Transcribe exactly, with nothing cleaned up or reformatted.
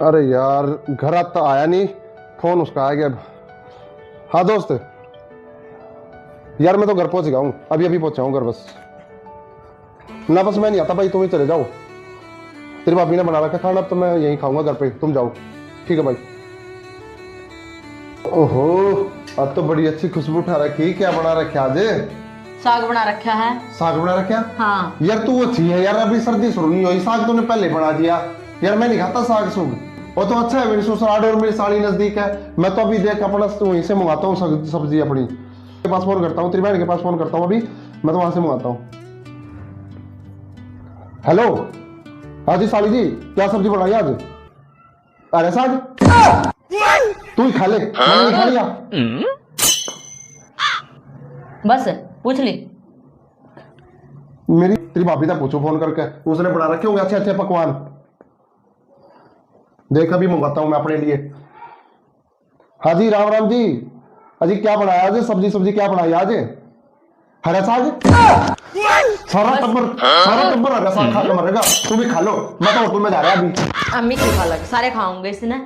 अरे यार, घर आता आया नहीं, फोन उसका आ गया। हाँ दोस्त, यार मैं तो घर पहुंच गया हूँ, अभी अभी पहुंचा हूँ घर बस। ना बस मैं नहीं आता भाई, तुम ही चले जाओ, तेरी भाभी ने बना रखा खाना, अब तो मैं यहीं खाऊंगा घर पे, तुम जाओ। ठीक है भाई। ओहो, आज तो बड़ी अच्छी खुशबू उठा रखी। क्या बना रखा आज? साग बना रखा है। साग बना रखा? हाँ। यार तू अच्छी है यार, अभी सर्दी शुरू नहीं हुई, साग तूने पहले बना दिया। यार मैं नहीं खाता साग सुग। वो तो अच्छा है, मेरी ससुराल और मेरी साली नजदीक है, मैं तो अभी देख अपना वहीं से मंगाता हूँ सब्जी अपनी। के पास फोन करता हूँ, तेरी बहन के पास फोन करता हूँ अभी, मैं तो वहां से मंगाता हूँ। हेलो, हाँ जी साली जी, क्या सब्जी बनाई आज? अरे साग तू ही खा ले, मैंने नहीं खा लिया। बस पूछ ली। मेरी तेरी भाभी तक पूछो फोन करके, उसने बना रखे होंगे अच्छे अच्छे पकवान। देख अभी मंगाता हूँ मैं अपने लिए। हाँ जी, राम राम जी। अजी क्या बनाया आज सब्जी? सब्जी क्या बनाई आज? हरा साग। सारा टब्बर, सारा टब्बर हरा साग खा के मरेगा। तू भी खा लो, मैं तो होटल में जा रहा अभी। अम्मी क्यों खा लग, सारे खाऊंगे इसने।